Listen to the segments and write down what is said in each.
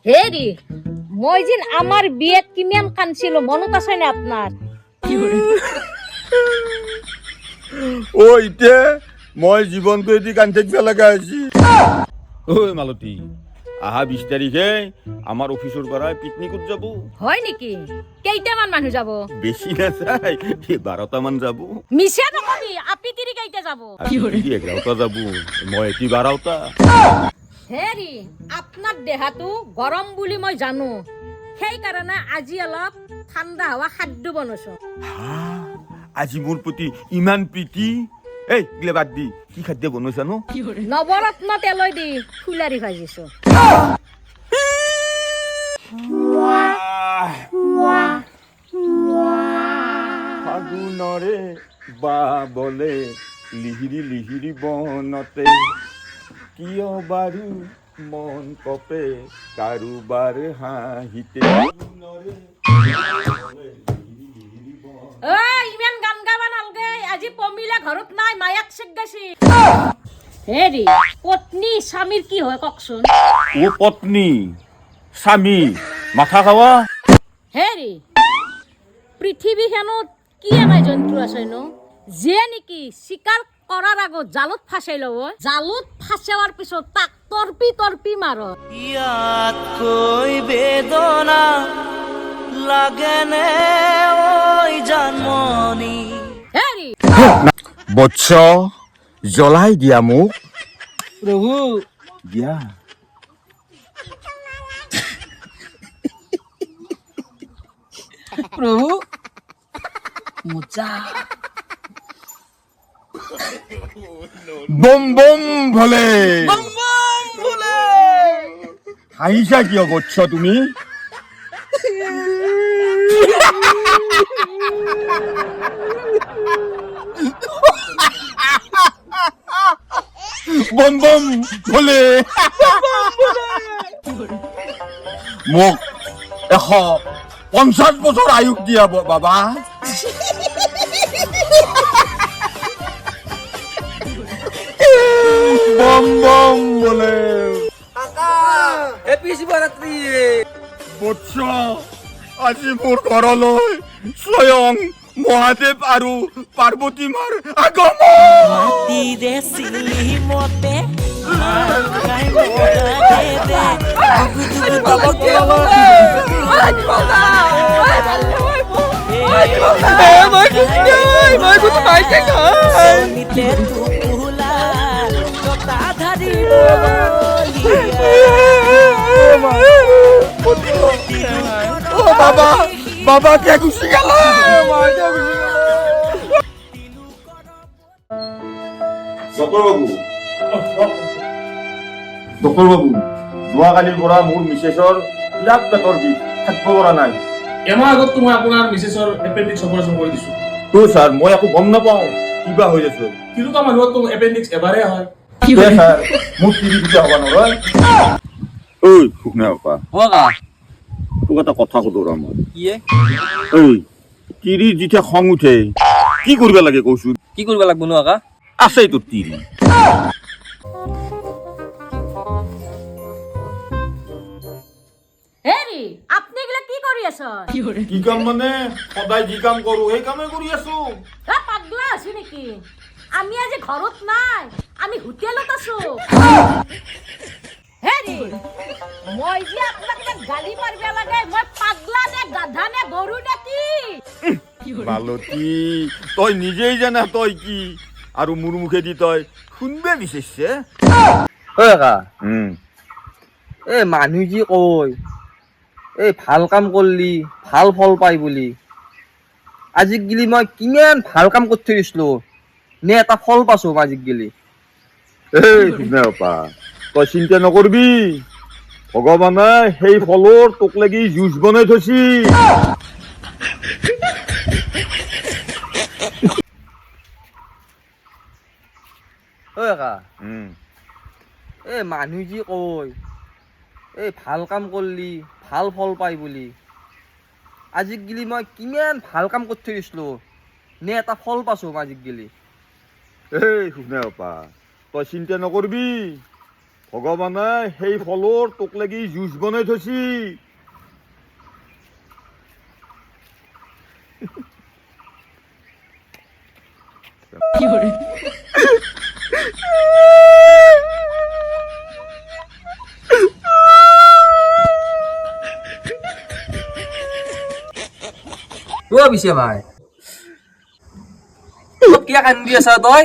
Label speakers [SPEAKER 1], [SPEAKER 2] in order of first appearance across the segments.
[SPEAKER 1] হেৰি, মই যেন আমাৰ বিয়াত কিমান কান্দছিলো, মনত আছে নে আপোনাৰ?
[SPEAKER 2] অ, এতিয়া মই জীৱনটো এটি কান্দি থাকিব লগা হৈছে। ঐ মালতী, আহা 20 তাৰিখে আমাৰ অফিচৰ পৰা পিকনিকত যাব।
[SPEAKER 1] হয় নেকি? কেইটামান মানুহ যাব?
[SPEAKER 2] বেছি নাযায়, 12টামান যাব।
[SPEAKER 1] মিছা নকবি, আপি তিৰি কেইটা যাব?
[SPEAKER 2] 11টা যাব, মই এটি 12টা।
[SPEAKER 1] হেৰি, আপোনাৰ দেহাটো গৰম বুলি মই জানো, সেইকাৰণে আজি অলপ ঠাণ্ডা হোৱা খাদ্য বনাইছো।
[SPEAKER 2] আজি মোৰ প্ৰতি ইমান প্ৰীতি! এই গিলে বাদ দি, কি খাদ্য বনাইছা নো?
[SPEAKER 1] নৱৰত্ন তেলৈ দি ফুলাৰি ভাজিছো।
[SPEAKER 2] ফাগুনৰে বা বলে লিহিৰি লিহিৰি বনতে, কিয় বাৰু মন কপে কাৰোবাৰ হাঁহিতে?
[SPEAKER 1] ঐ, ইমান গান গাবা নালগে। আজি পমিলা ঘৰত নাই, মায়াক চেক গৈছি। হেৰি, পত্নী স্বামীৰ কি হয় কওকচোন?
[SPEAKER 2] ও পত্নী স্বামী মাথা খাৱা।
[SPEAKER 1] হেৰি, পৃথিৱীখনত কি এনে জন্তু আছে নো, যিয়ে নেকি চিকাৰ কৰাৰ আগত জালত ফাঁচাই ল'ব, জালত ফাঁচোৱাৰ পিছত তাক তৰ্পি তৰ্পি মাৰ?
[SPEAKER 3] ইয়াতকৈ বেদনা লাগেনে ঐ জানমণি?
[SPEAKER 1] হেৰি।
[SPEAKER 2] বৎস, জ্বলাই দিয়া মোক।
[SPEAKER 4] প্ৰভু।
[SPEAKER 2] দিয়া।
[SPEAKER 4] প্ৰভু, মজা।
[SPEAKER 2] বম বম ভলে। হাঁহিছা কিয় বৎস তুমি? বম বম ভলে। মোক 150 বছৰ আয়ুস দিয়া বাবা। বম বম বোলে।
[SPEAKER 4] হেপী শিৱৰাত্ৰি।
[SPEAKER 2] বৎস, আজি মোৰ ঘৰলৈ স্বয়ং মহাদেৱ আৰু পাৰ্বতী মাৰ আগমন।
[SPEAKER 3] মাটিৰে চিলিমতে খাই মহাদেৱে দুগু দুগু দুগু টোপোলা জটাধাৰী
[SPEAKER 2] ও বাবা, বাবা, কে গুচি গেল? ডক্টৰ বাবু, ডক্টৰ বাবু, যোৱাকালিৰ পৰা মোৰ মিছেছৰ বিৰাট পেটৰ বিষ, থাকিব পৰা নাই।
[SPEAKER 5] এমাহ আগততো মই আপোনাৰ মিছেছৰ এপেণ্ডিক্স অপাৰেশ্যন কৰি দিছো।
[SPEAKER 2] তো ছাৰ, মই একো গম নাপাওঁ, কিবা হৈ আছে।
[SPEAKER 5] তিৰোতা মানুহৰতো এপেণ্ডিক্স এবাৰে হয়।
[SPEAKER 2] ছাৰ, মোৰ তিৰি দুটা হ'ব নহয়। ঐ শুকনা বাপা।
[SPEAKER 4] অ।
[SPEAKER 2] তোক এটা কথা সুধো ৰ মই।
[SPEAKER 4] কি এ?
[SPEAKER 2] ঐ, তিৰিৰ যেতিয়া খং উঠে কি কৰিব লাগে কচোন?
[SPEAKER 4] কি কৰিব লাগব নো আকা?
[SPEAKER 2] আছে তোৰ তিৰি।
[SPEAKER 1] হেৰি, আপুনি এইগিলা কি কৰি আছ?
[SPEAKER 2] কি কাম মানে, সদায় যি কাম কৰো সেই কামেই কৰি আছো।
[SPEAKER 1] এ, পাগলা আছো নেকি? আমি আজি ঘৰত নাই, আমি হোটেলত আছো। হেৰি, মই যে আপোনাক এতিয়া গালি পাৰিব লাগে, মই পাগলা নে গাধা নে গৰু নে কি?
[SPEAKER 2] মালতী, তই নিজেই জানা তই কি, আৰু মোৰ মুখেদি তই শুনবে বিচাৰিছে।
[SPEAKER 4] ঐ কাকা। এই মানুহ যি কয়, এই ভাল কাম কৰলি ভাল ফল পায় বুলি, আজিক গিলি মই কিমান ভাল কাম কৰি থৈ দিছিলো নে এটা ফল পাইছো আজিক গিলি?
[SPEAKER 2] এই শুনে বাপা, তই চিন্তা নকৰবি, ভগৱানে সেই ফলৰ তোক লাগি জুচ বনাই থৈছি।
[SPEAKER 4] ঐ কাকা। এই মানুহ যি কয়, এই ভাল কাম কৰলি ভাল ফল পায় বুলি, আজিক গিলি মই কিমান ভাল কাম কৰি থৈ দিছিলো নে এটা ফল পাইছো আজিক গিলি?
[SPEAKER 2] এই শুনে বাপা, তই চিন্তা নকৰবি। ভগৱানে সেই ফলৰ তোক লাগি জুচ বনাই থৈছি।
[SPEAKER 4] অ পিছে ভাই, কিয় কান্দি আছা তই?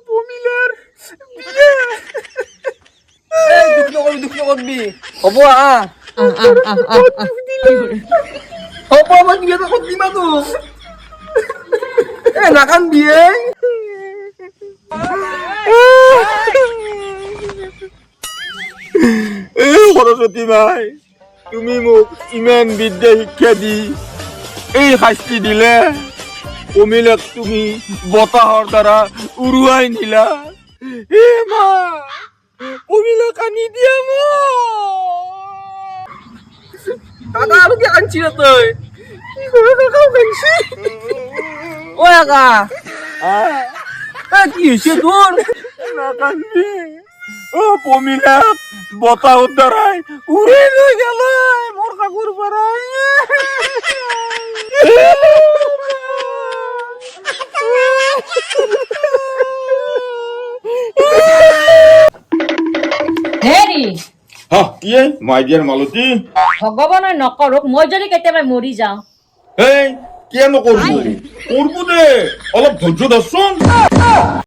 [SPEAKER 2] পমিলাৰ।
[SPEAKER 4] এই, দুখ নকৰবি, দুখ নকৰবি, হ'ব। আহ, হ'ব, মই কিবা এটা কৰি দিম তোক। এ, নাকান্দি এই।
[SPEAKER 2] এই সৰস্বতী মাই, তুমি মোক ইমান বিদ্যা শিক্ষা দি এই শাস্তি দিলে। পমিলাক তুমি বতাহৰ দ্বাৰা উৰুৱাই নিলা। হে মা, পমিলাক আনি দিয়া মোক।
[SPEAKER 4] কাকা, আৰু কি কান্দছি ৰে তই?
[SPEAKER 2] কি কৰে, কাকাও কান্দিছে।
[SPEAKER 4] ঐ কাকা, এ, কি হৈছে তোৰ?
[SPEAKER 2] নাকান্দি অ, পমিলাক বতাহৰ দ্বাৰাই উৰাই লৈ গেল মোৰ কাকুৰ পৰাই।
[SPEAKER 1] হেৰি।
[SPEAKER 2] হা, কি মাই দিয়াৰ মালতী?
[SPEAKER 1] ভগৱানে নকৰক, মই যদি কেতিয়াবা মৰি যাওঁ।
[SPEAKER 2] এই, কিয় নকৰব? কৰব দে, অলপ ধৈৰ্য ধৰচোন।